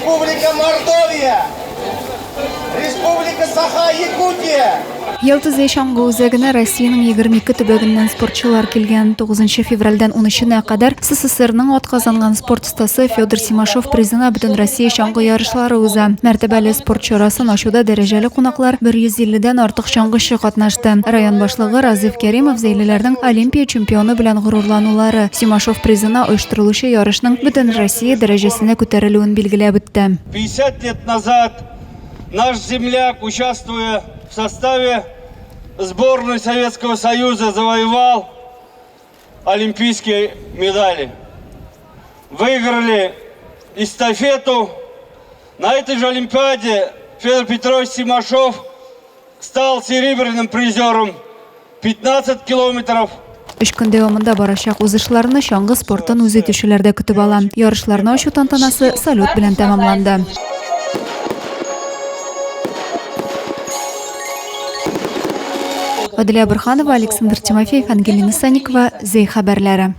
Республика Мордовия! Республика Саха-Якутия! Ялта Зәй чаңгы үзәгенә Россиянең 22 төбәгеннән спортчылар килгән. 9 февральдән 13-нә кадәр СССРның атказанган спорт остасы Федор Симашов призына Бөтенроссия чаңгы ярышлары уза. Мәртәбәле спорт чарасын ачуда дәрәҗәле кунаклар 150 дән артык чаңгычы катнашты. Район башлыгы Разыйф Кәримов зәйлеләрнең Олимпия чемпионы белән горурланулары, Симашов призына оештырылучы ярышның Бөтенроссия дәрәҗәсенә күтәрелүен билгеләп үтте. 50 лет назад наш земляк, участвуя в составе сборной Советского Союза, завоевал олимпийские медали. Выиграли эстафету. На этой же Олимпиаде Федор Петрович Симашов стал серебряным призером 15 километров. Өч көн дәвамында барачак узышларны чаңгы спортын үз итүчеләр дә көтеп ала. Ярышларны ачу тантанасы салют белән тәмамланды. Аделя Борханова, Александр Тимофеев, Ангелина Санникова, Зәй хәбәрләре.